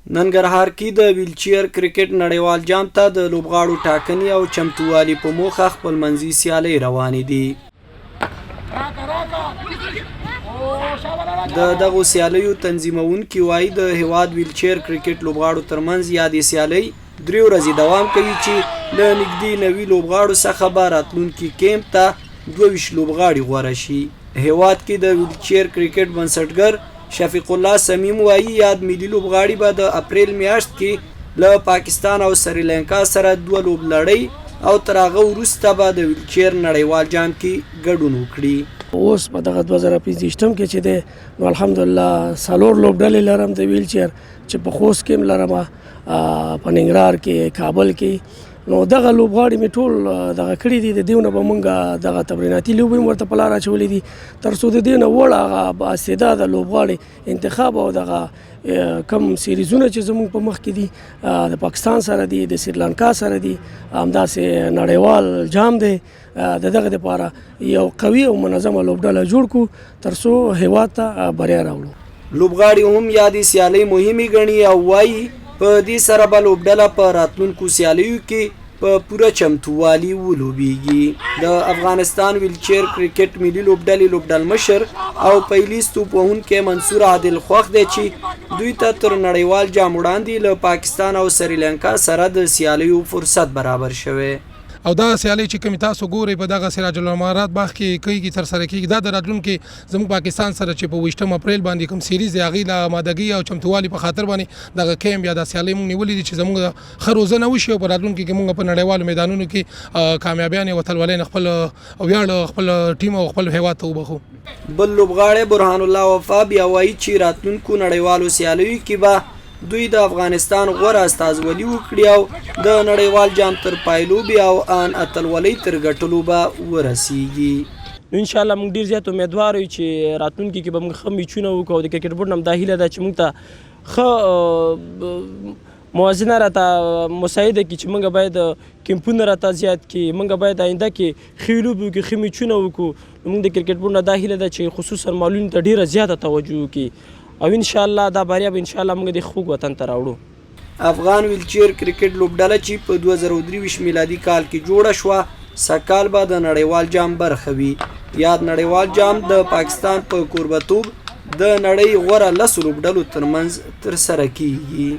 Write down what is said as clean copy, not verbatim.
ننګرهار کې د ویلچیر کرکټ نړیوال جام ته د لوبغاړو ټاکنې او چمتووالي په موخه خپلمنځي سیالۍ روانې دي. د دغو سیالیو تنظیموونکي وایي، د هیواد ویلچیر کرکټ لوبغاړو ترمنځ یادې سیالۍ 3 ورځې دوام کوي چې له نږدې 90 لوبغاړو څخه به راتلونکي کیمپ ته 22 لوبغاړي غوره شي. هیواد کې د ویلچیر کرکټ بنسټګر شفیق الله صمیم وایي، یاد ملي لوبغاړي به د اپریل میاشت کې له پاکستان او سریلانکا سره 2 لوبلړۍ او تر هغه وروسته به د ویلچیر نړیوال جام کې ګډون وکړي. اوس په دغه 2025 کې چې دی نو الحمدلله 4 لوبډلې لرم د ویلچیر، چې په خوست کې هم لرم، په ننګرهار کې، کابل کې. نو دغه لوبغاړي مې ټول دغه کړي دي. د دې نه به مونږ دغه تمریناتي لوبې هم ورته په لاره اچولې دي، تر څو د دې نه وړ هغه بااستعداده لوبغاړي انتخاب او دغه کم سیریزونه چې زمونږ په مخ کې دي، د پاکستان سره دي، د سریلانکا سره دي، همداسې نړیوال جام دی، د دغه لپاره یو قوي او منظمه لوبډله جوړ کړو تر څو هیواد ته بریا راوړو. لوبغاړي هم یادې سیالۍ مهمې ګڼي او وایي په دې سره به لوبډله په راتلونکو سیالیو کې په پوره چمتووالي ولوبیږي. د افغانستان ویلچیر کرکټ ملي لوبډلې لوبډلمشر او پیلیز توپ وهونکی منصور عادل خوښ دی چې دوی ته تر نړیوال جام وړاندې له پاکستان او سریلانکا سره د سیالیو فرصت برابر شوی. او دا سیالۍ چې کومې تاسو ګورئ په دغه سراج الامارات باغ کې کېږي، ترسره کېږي، دا د راتلونکي زموږ پاکستان سره چې په 20 اپریل باندې کوم سیریز دی، هغې له آمادګۍ او چمتووالي په خاطر باندې دغه کیمپ یا دا سیالۍ موږ نیولې دي چې زموږ ښه روزنه وشي او په راتلونکي کې موږ په نړیوالو میدانونو کې کامیابیانې او اتلولۍ نه خپل ویاړ خپل ټیم او خپل هیواد ته وبخښو. بل لوبغاړی برهان الله وفا بیا وایي چې راتلونکو نړیوالو سیالیو کې به دوی د افغانستان غوره استازولي وکړي او د نړیوال جام تر پایلوبې او ان اتلولۍ تر ګټلو به ورسیږي. نو ان شاء الله موږ ډیر زیات امیدوار یو چې راتلونکي کې به موږ ښه میچونه وکړو او د کرکټ بورډ نه هم دا هیله ده چې موږ ته ښه موازنه راته مساعده کړي چې موږ باید کمپونه راته زیات کړي، موږ باید آینده کې ښې لوبې وکړو، ښه میچونه وکړو. نو موږ د کرکټ بورډ نه دا هیله ده چې خصوصا مالونو ته ډیره زیاته توجه وکړي او ان شاء الله دا بریا به ان شاء الله موږ د خوږ وطن ته راوړو. افغان ویلچیر کرکټ لوبډله چې په 2023 میلادي کال کې جوړه شوه، سږکال به د نړیوال جام برخه وي. یاد نړیوال جام د پاکستان په کوربتوب د نړۍ غوره 10 لوبډلو ترمنځ ترسره کیږي.